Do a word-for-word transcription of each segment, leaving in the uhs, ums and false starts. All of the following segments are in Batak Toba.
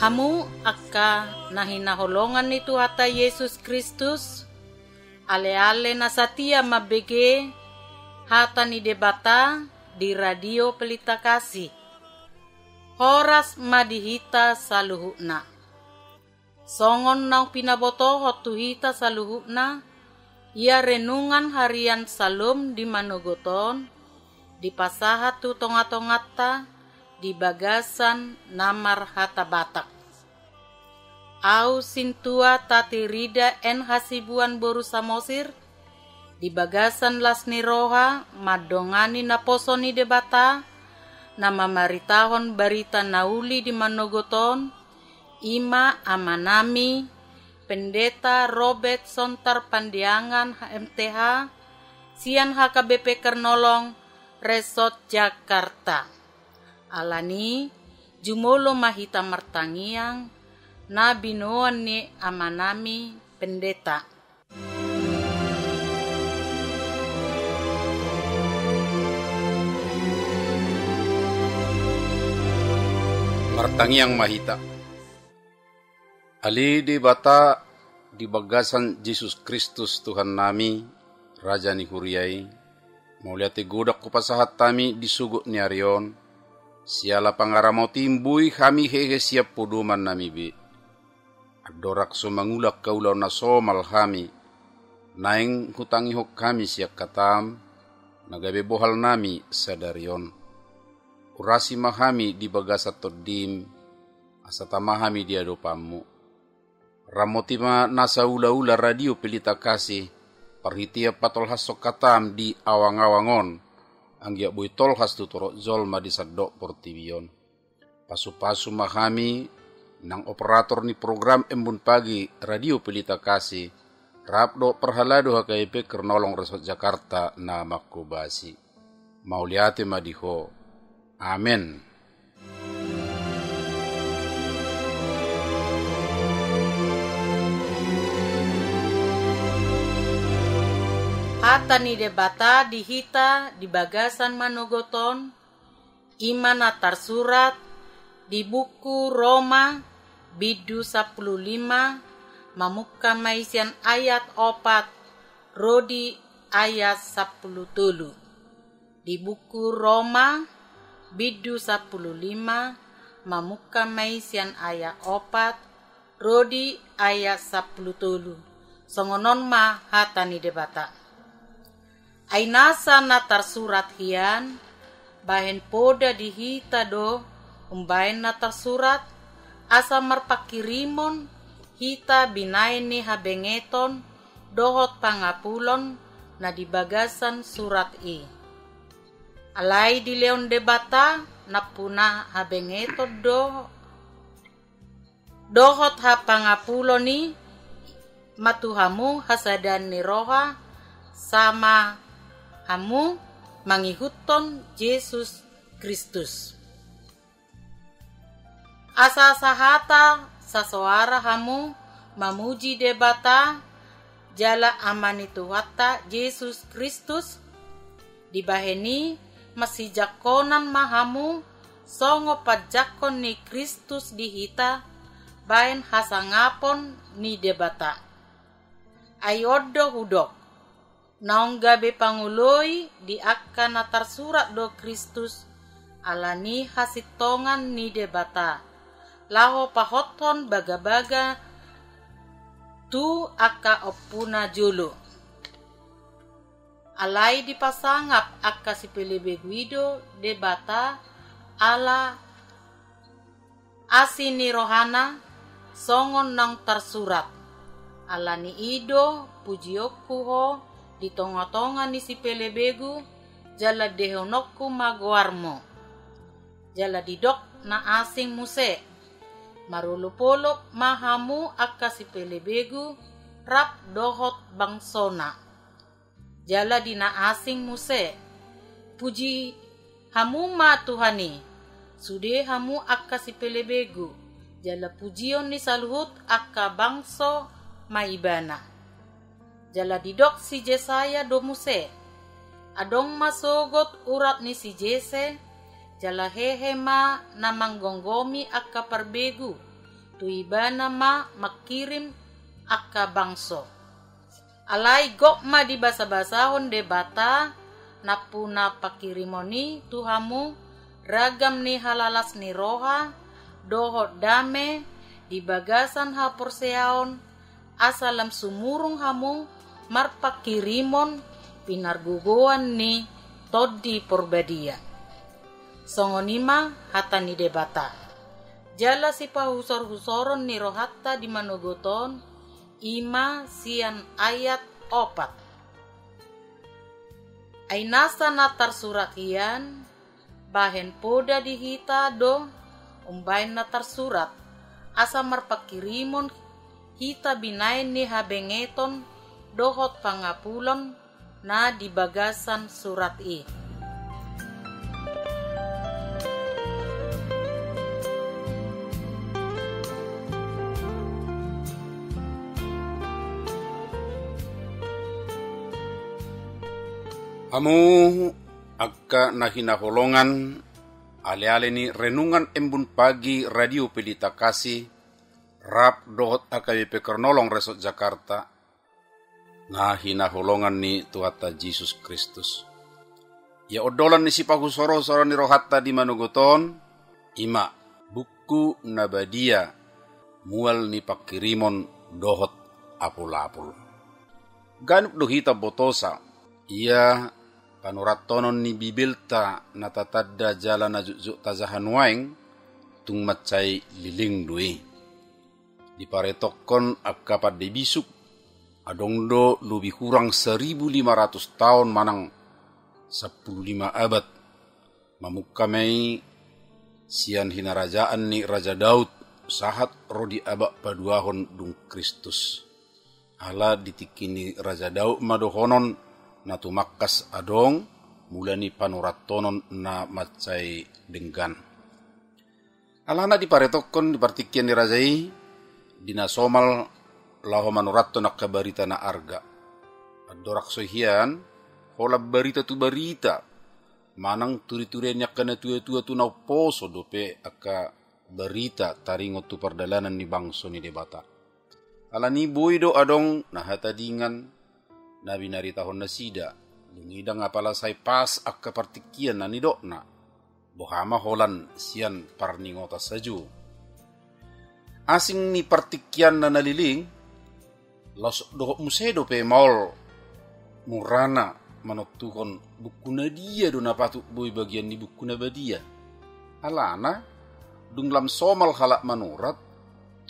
Hamu angka na hinaholongan ni Tuhanta Jesus Kristus, ale-ale na satia mambege hata ni Debata di Radio Pelita Kasih. Horas ma di hita saluhutna. Songon naung pinabotohon tu hita saluhutna, ia renungan harian Salom di manogot on, dipasahat tu tonga-tonganta di bagasan na marhata Batak. Au sintua Tatirida N Hasibuan boru Samosir, di bagasan las ni roha mandongani naposo ni Debata, na mamaritahon barita na uli di manogot on, i ma amanami, Pendeta Robert Sontar Pandiangan H M T H, sian H K B P Kernolong, Resort Jakarta. Alani, jumolo ma hita martangiang, na binoan ni amanami Pendeta. Martangiang ma hita. Ale Debata, di bagasan Jesus Kristus Tuhannami, Raja ni huria i, mauliate godang hupasahat hami di sogot ni ari on, siala pangaramotim boi hami hehe sian podomannami be. Andorang so mangula angka ulaon na somal hami, naeng hutangihon hami sian hatam, na gabe bohalnami sadari on. Urasi ma hami di bagasan Tondim, asa tama hami di adopanmu. Ramoti ma nasa ula-ula Radio Pelita Kasih, parhitean patolhashon hatam di awang-awang on, anggiat boi tolhas tu torop jolma di sandok portibi on. Pasu-pasu ma hami, nang operator ni program Embun Pagi Radio Pelita Kasih, rap dohot parhalado H K B P Kernolong Resort Jakarta na manghobasi. Mauliate ma di Ho. Amen. Hata ni Debata di hita di bagasan manogot on, i ma na tarsurat di buku Roma, bindu sampulu lima, mamungka ma i sian ayat opat ro di ayat sampulu tolu. Di buku Roma, bindu sampulu lima, mamungka ma i sian ayat opat ro di ayat sampulu tolu. Songon on ma hata ni Debata. Ai nasa na tarsurat hian, bahen poda di hita do umbahen na tarsurat, asa marpanghirimon hita binahen ni habengeton dohot pangapulon na di bagasan surat i. Alai dilehon Debata nampuna habengeton do dohot hapangapulon i ma tu hamu hasadaon ni roha, sama hamu mangihuthon Jesus Kristus. Asa sahata sasoara hamu mamuji Debata jala Ama ni Tuhanta Jesus Kristus, dibahen i masijangkonan ma hamu songon panjangkon ni Kristus di hita bahen hasangapon ni Debata. Ai on do hudok, naung gabe pangoloi di angka na tarsurat do Kristus, ala ni hasintongan ni Debata, laho pahothon bagabaga tu angka ompuna jolo. Alai dipasangap angka sipelebegu i do Debata ala asi ni rohana, songon naung tarsurat. Ala ni i do pujionku ho di tonga-tonga ni sipelebegu, jala dehononku ma goarmu. Jala didok na asing muse, marolop-olop ma hamu angka sipelebegu rap dohot bangsona. Jala di na asing muse, puji hamu ma Tuhan i, sude hamu angka sipelebegu, jala pujion ni saluhut angka bangso ma Ibana. Jala didok si Jesaya do muse, adong ma sogot urat ni si Jese, jala hehe ma na manggomgomi angka parbegu, tu ibana ma mangkirim angka bangso. Alai gok ma dibasabasahon Debata nampuna pangkirimon i tu hamu ragam ni halalas ni roha dohot dame di bagasan haporseaon, asa lam sumurung hamu marpangkirimon pinargogoan ni Tondi Porbadia. Songon i ma hata ni Debata. Jala sipahusor-husoron ni rohanta di manogot on, i ma sian ayat opat. Ai nasa na tarsurat hian, bahen poda di hita do umbahen na tarsurat, asa marpangkirimon hita binahen ni habengeton dohot pangapulon na di bagasan surat i. Hamu angka na hinaholongan, ale-ale ni Renungan Embun Pagi Radio Pelita Kasih, rap dohot H K B P Kronolong Resort Jakarta, na hinaholongan ni Tuhanta Jesus Kristus. Ia ondolan ni sipahusor-husoron ni rohanta di manogot on, i ma buku na badia, mual ni pangkirimon dohot apul-apul. Ganup do hita botosa, ia panuratonon ni Bibelta na tatanda jala na jotjot tajaha nuaeng, tung mansai leleng do i. Diparetongkon angka pande bisuk, adong do lobi hurang saribu lima ratus taon manang sampulu lima abad. Mamungka ma i sian hinarajaan ni Raja Daud, sahat ro di abad paduahon dung Kristus. Ala di tingki ni Raja Daud ma dohonon na tumangkas adong, mula ni panuratonon na mansai denggan. Alana diparetongkon di partingkian ni raja i, di na somal laho manurathon angka barita na arga. Andorang so i hian, holan barita tu barita, manang turiturian ni angka na tuatua tu na umposo dope angka barita taringot tu pardalanan ni bangso ni Debata. Alani boi do adong na hatadingan na binaritahon nasida, dung i ndang apala sai pas angka partingkian na nidokna, boha ma holan sian parningotan sajo. Asing ni partingkianna na leleng, laos dohot muse dope maol murana manontuhon buku na dia do na patut boi bagian ni buku na badia. Alana, dung lam somal halak manurat,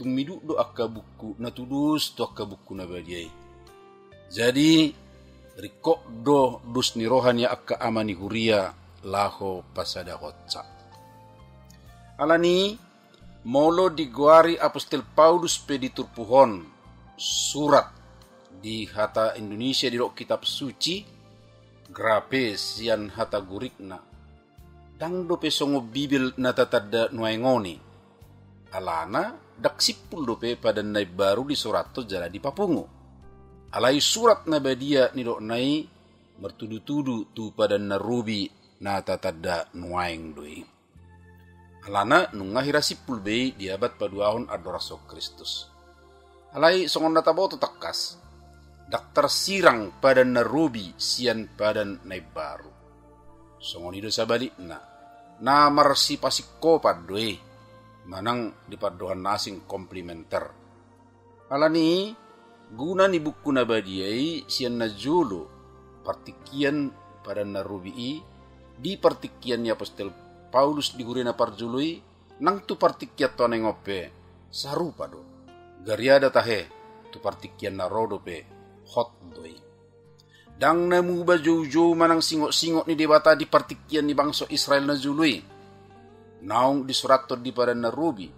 tung miduk do angka buku na tudos tu angka buku na badia i. Jadi, ringkot do dos ni roha ni angka ama ni huria laho pasadahonsa. Alani, molo digoari Apostel Paulus pe di turpuk on surat, di hata Indonesia didok kitab suci, graphe sian hata Gurikna, ndang dope songon Bibel na tatanda nuaeng on i. Alana, ndang simpul dope Padan na Imbaru disurathon jala dipapungu. Alai surat na badia nidokna i martudutudu tu Padan na Robi na tatanda nuaeng do i. Alana nunga hira simpul be i di abad paduahon andorang so Kristus. Alai songon na taboto tangkas, ndang tarsirang Padan na Robi sian Padan na Imbaru. Songon i do sabalikna, na marsipasingkopan do i, manang di pandohan na asing komplementer. Alani i, guna ni buku na badia i sian na jolo, partingkian Padan na Robi i, di partingkian ni Apostel Paulus di huria na parjolo i, nang tu partingkian tonga on pe sarupa do. Gariada tahe, tu partingkian na ro dope hot do i. Ndang na muba joujou manang singotsingot ni Debata di partingkian ni bangso Israel na jolo i, naung disurathon di Padan na Robi.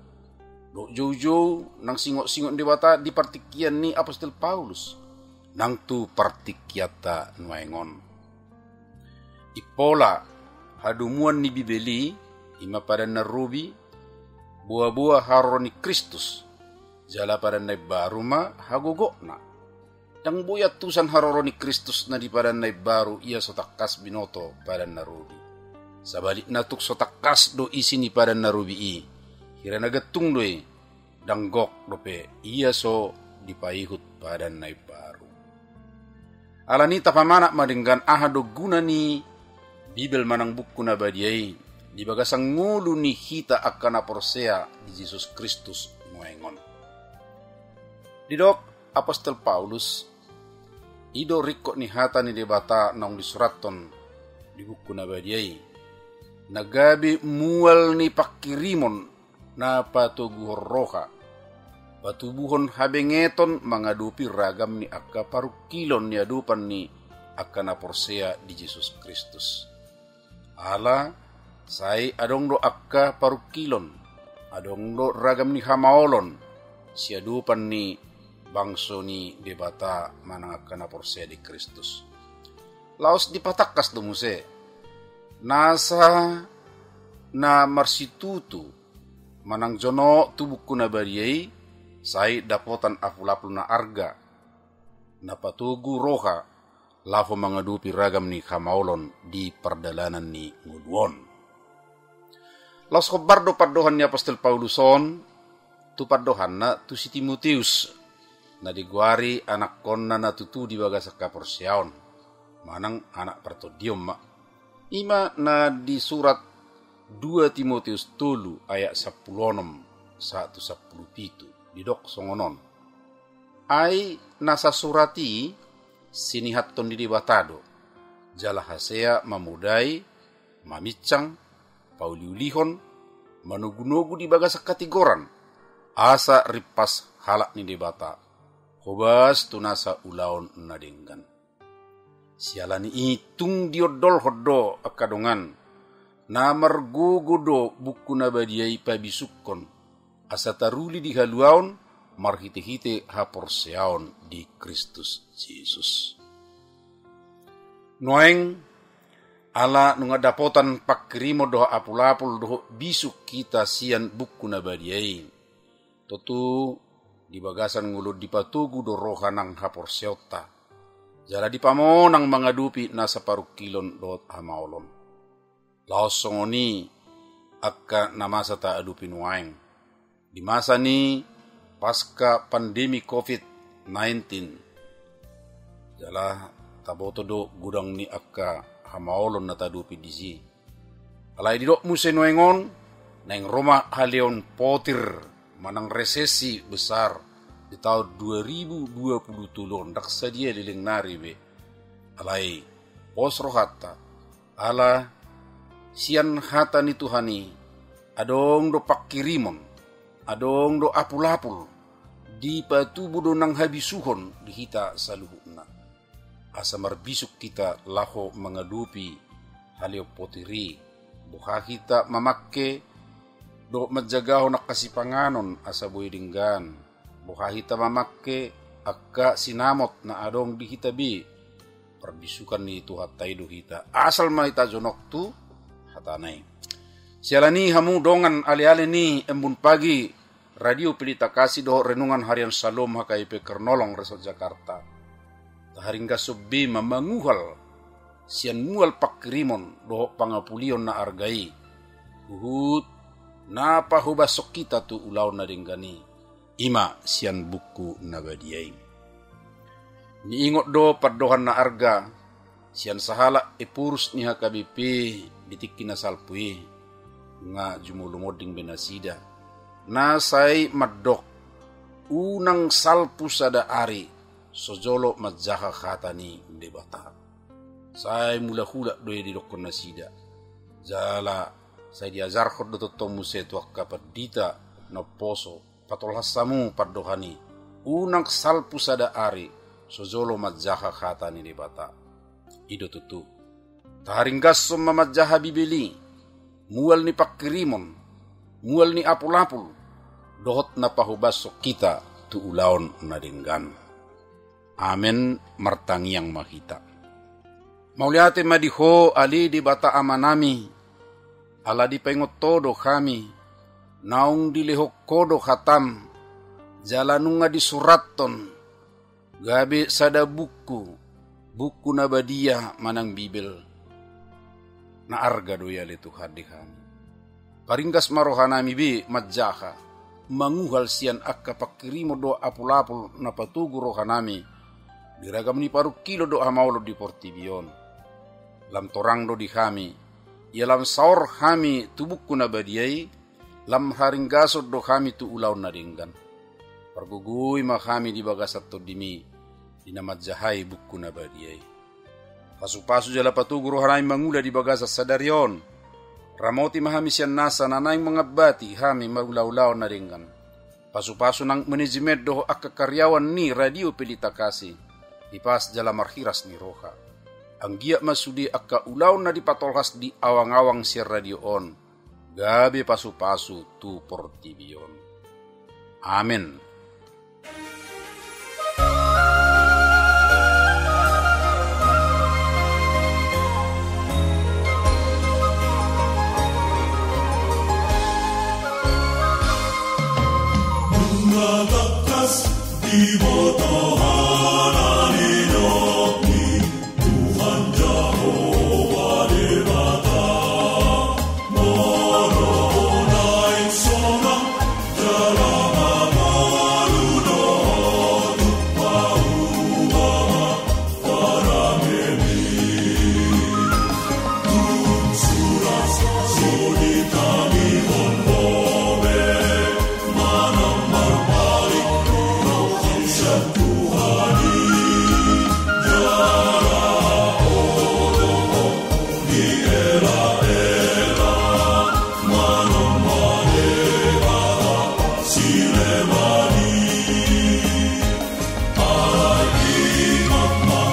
Dohot joujou nang singotsingot ni Debata di partingkian ni Apostel Paulus, nang tu partingkianta nuaeng on. Impola, hadomuan ni Bibel i, i ma Padan na Robi, boaboa haroro ni Kristus, jala Padan na Imbaru ma hagogokna. Ndang boi antusan haroro ni Kristus na di Padan na Imbaru ia so tangkas binoto Padan na Robi. Sabalikna tung so tangkas do isi ni Padan na Robi i. Hira na gantung do i. ndang gok dope ia so dipaihut padan na imbaru. Alani i tapamanat ma denggan aha do guna ni Bibel manang Buku Na Badia i di bagasan ngolu ni hita angka na porsea di Jesus Kristus nuaeng on. Didok Apostel Paulus, i do ringkot ni hata ni Debata naung disurathon di Buku Na Badia i, na gabe mual ni pangkirimon na patoguhon roha, patubuhon habengeton mangadopi ragam ni angka parungkilon ni adopan ni angka na porsea di Jesus Kristus. Ala sai adong do angka parungkilon, adong do ragam ni hamaolon siadopan ni bangso ni Debata manang angka na porsea di Kristus. Laos dipatangkas do muse, nasa na marsitutu manang jonok tu Buku Na Badia i, sai dapotan apulapul na arga, na patogu roha laho mangadopi ragam ni hamaolon di pardalanan ni ngolu on. Laos hombar do pandohan ni Apostel Paulus on tu pandohanna tu si Timoteus, na digoari anakkonna na tutu di bagasan haporseaon, manang anak partondion ma. I ma na disurat dua Timoteus tolu ayat sampulu onom sahat tu sampulu pitu, didok songon on. Ai nasa surat i sinihathon ni Debata do, jala hasea mamodai, maminsang, pauliulihon, manogunogu di bagasan hatigoran, asa rimpas halak ni Debata, hobas tu nasa ulaon na denggan. Siala ni i tung diondolhon do angka dongan, na margogo do Buku Na Badia i pabisukkon, asa taruli di haluaon marhitehite haporseaon di Kristus Jesus. Nuaeng, ala nunga dapotan pangkirimon dohot apulapul dohot bisuk hita sian Buku Na Badia i, tontu di bagasan ngolu on dipatogu do roha nang haporseaonta, jala dipamonang mangadopi nasa parungkilon dohot hamaolon. Laos songon i angka na masa taadopi nuaeng di masa ni pasca pandemi covid nineteen. Jala taboto do godang ni angka hamaolon na taadopi disi. Alai didok muse nuaeng on, naeng ro ma haleon potir manang resesi besar di taon dua ribu dua puluh tolu on, ndang sadia leleng nari be. Alai pos rohanta, ala sian hata ni Tuhan i adong do pangkirimon, adong do apulapul, dipatubu do nang habisuhon di hita saluhutna. Asa marbisuk hita laho mangadopi haleon potir i, boha hita mamangke dohot manjagahon angka sipanganon asa boi denggan, boha hita mamangke angka sinamot na adong di hita be. Parbisukan ni Tuhanta i do hita, asal ma hita jonok tu hatana i. Siala ni i hamu dongan aleale ni Embun Pagi Radio Pelita Kasih dohot Renungan Harian Shalom H K I P Kernolong Resort Jakarta, taharinggashon be ma manguhal sian mual pangkirimon dohot pangapulion na arga i, huhut na pahobashon hita tu ulaon na denggan i, i ma sian Buku Na Badia i. Niingot do pandohan na arga sian sahalak Ephorus ni H K B P di tingki na salpu i, nga jumolo monding be nasida, na sai mandok, unang salpu sada ari so jolo manjaha hata ni Debata. Sai mulak-ulak do i didokkon nasida, jala sai diajarhon do tongtong muse tu angka pandita na umposo, patolhas hamu pandohan i, unang salpu sada ari so jolo manjaha hata ni Debata. I do tutu, taharinggashon ma manjaha Bibel i, mual ni pangkirimon, mual ni apulapul, dohot na pahobashon hita tu ulaon na denggan. Amen. Martangiang ma hita. Mauliate ma di Ho ale Debata Amanami, ala dipaingot Ho do hami, naung dilehon Ho do hataM, jala nunga disurathon gabe sada buku, Buku Na Badia manang Bibel. Na arga do i ale Tuhan di hami. Paringgas ma rohanami be manjaha, manguhal sian angka pangkirimon dohot apul-apul na patogu rohanami di ragam ni parungkilon dohot hamaolon di portibi on. Lam torang do di hami, ia lam saor hami tu buku na badia i, lam haringgason do hami tu ulaon na denggan. Pargogoi ma hami di bagasan Tondimi, di na manjahai buku na badia i. Pasu-pasu jala patogu rohanami mangula di bagasan sadari on. Ramoti ma hami sian nasa na naeng mangambati hami mangula ulaon na denggan. Pasu-pasu nang manajemen dohot angka karyawan ni Radio Pelita Kasih, hipas jala marhiras ni roha. Anggiat ma sude angka ulaon na dipatolhas di awang-awang sian radio on gabe pasu-pasu tu portibi on. Amen. Nunga tangkas diboto hata ni Tuhan Jahowa Debata, molo naeng sonang jala mangolu dohot parumahan parange ni. Tung surat so ditangihon ho be, manang marbalik roham sian Tuhan i, jala olo diela-ela manang male bata sileban i. Alai ingot ma,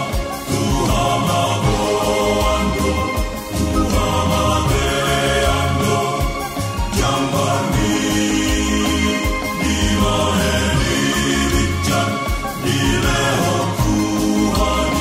tu hamagoan do, tu hamatean do jambar ni, dibahen i binsan dilehon Tuhan i.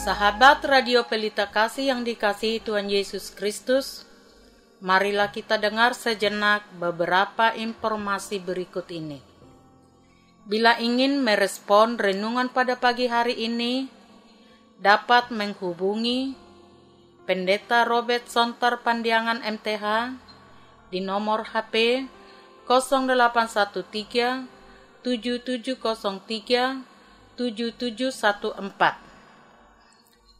Sahabat Radio Pelita Kasih yang dikasihi Tuhan Yesus Kristus, marilah kita dengar sejenak beberapa informasi berikut ini. Bila ingin merespon renungan pada pagi hari ini, dapat menghubungi Pendeta Robert Sontor Pandiangan M T H di nomor H P kosong delapan satu tiga, tujuh tujuh kosong tiga, tujuh tujuh satu empat.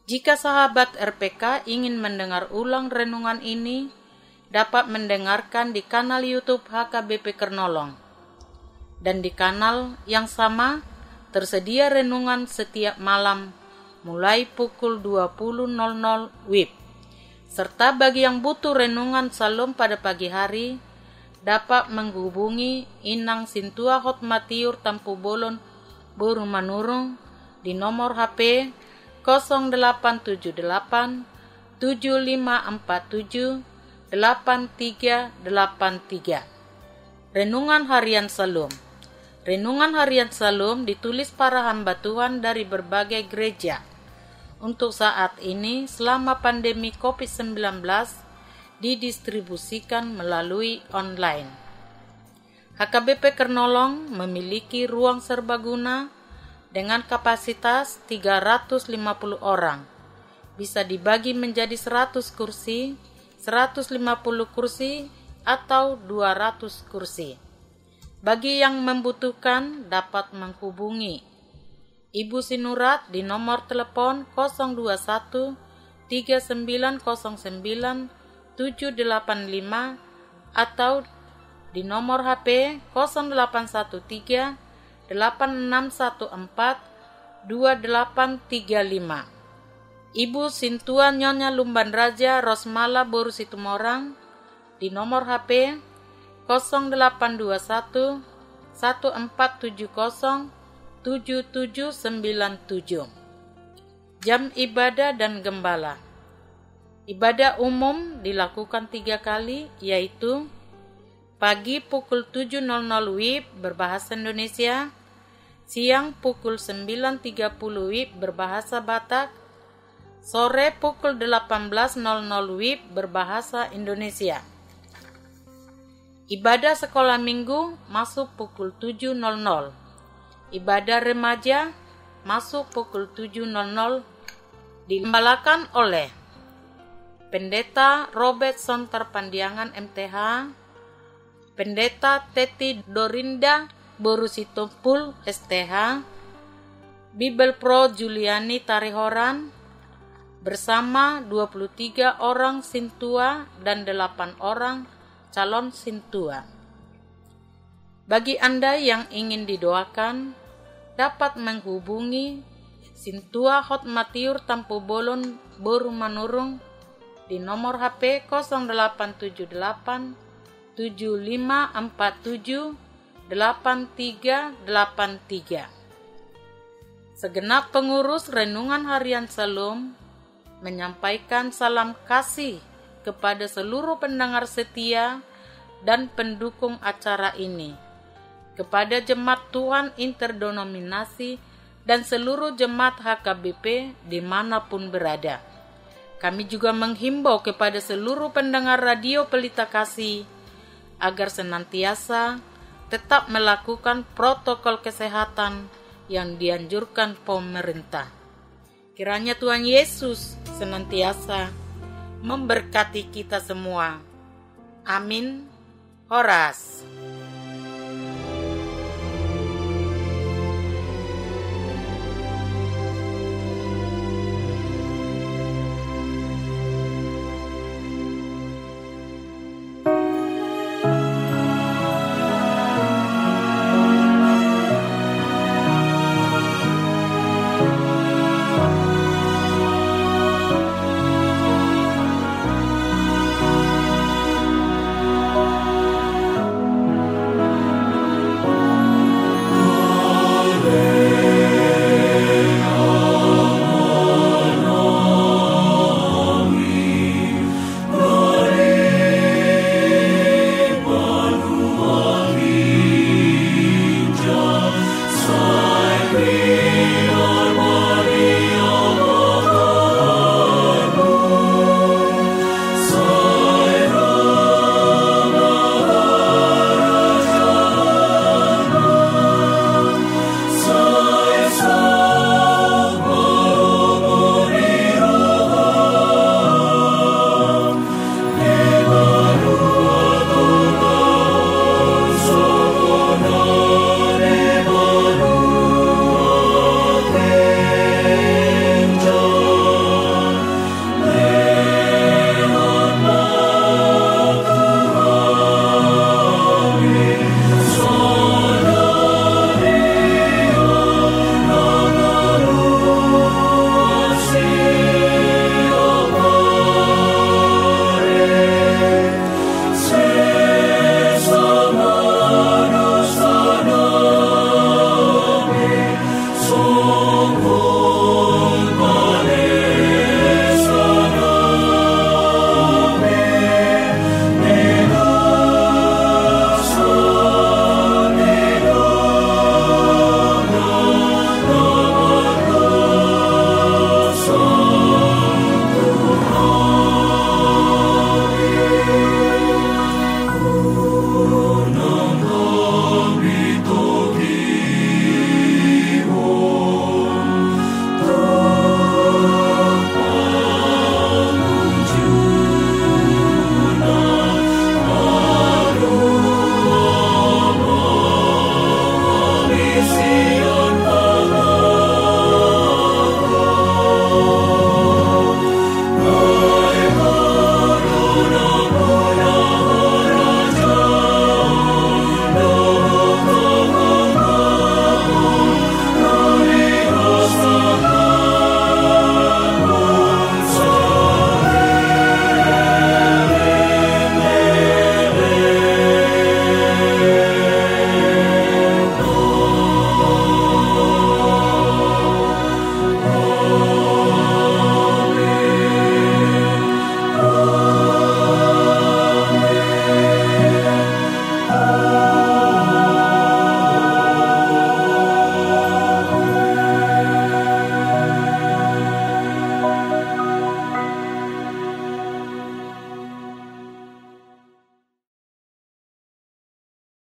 Jika sahabat R P K ingin mendengar ulang renungan ini, dapat mendengarkan di kanal YouTube H K B P Kernolong. Dan di kanal yang sama, tersedia renungan setiap malam mulai pukul dua puluh nol nol wib. Serta bagi yang butuh renungan Shalom pada pagi hari, dapat menghubungi Inang Sintua Hotmatiur Tampubolon, Boru Manurung, di nomor H P kosong delapan tujuh delapan tujuh lima empat tujuh delapan tiga delapan tiga. Renungan Harian Shalom. Renungan Harian Shalom ditulis para hamba Tuhan dari berbagai gereja. Untuk saat ini, selama pandemi covid sembilan belas, didistribusikan melalui online. H K B P Kernolong memiliki ruang serbaguna dengan kapasitas tiga ratus lima puluh orang. Bisa dibagi menjadi seratus kursi, seratus lima puluh kursi, atau dua ratus kursi. Bagi yang membutuhkan, dapat menghubungi Ibu Sinurat di nomor telepon kosong dua satu tiga sembilan kosong sembilan tujuh delapan lima atau di nomor H P kosong delapan satu tiga delapan enam satu empat dua delapan tiga lima. Ibu Sintua Nyonya Lumban Raja Rosmala Boru Situmorang di nomor H P kosong delapan dua satu satu empat tujuh kosong tujuh tujuh sembilan tujuh. Jam ibadah dan gembala. Ibadah umum dilakukan tiga kali, yaitu pagi pukul tujuh nol nol wib berbahasa Indonesia, siang pukul sembilan tiga puluh wib berbahasa Batak, sore pukul delapan belas nol nol wib berbahasa Indonesia. Ibadah sekolah minggu masuk pukul tujuh nol nol. Ibadah remaja masuk pukul tujuh nol nol. Digembalakan oleh Pendeta Robertson Terpandiangan M T H, Pendeta Teti Dorinda Boru Sitompul S T H, Bibelvrouw Juliani Tarihoran, bersama dua puluh tiga orang sintua dan delapan orang calon sintua. Bagi Anda yang ingin didoakan, dapat menghubungi Sintua Hotmatiur Tampubolon Boru Manurung di nomor H P kosong delapan tujuh delapan tujuh lima empat tujuh delapan tiga delapan tiga. Segenap pengurus Renungan Harian Shalom menyampaikan salam kasih kepada seluruh pendengar setia dan pendukung acara ini, kepada jemaat Tuhan interdenominasi dan seluruh jemaat H K B P di mana pun berada. Kami juga menghimbau kepada seluruh pendengar Radio Pelita Kasih agar senantiasa tetap melakukan protokol kesehatan yang dianjurkan pemerintah. Kiranya Tuhan Yesus senantiasa memberkati kita semua. Amin. Horas.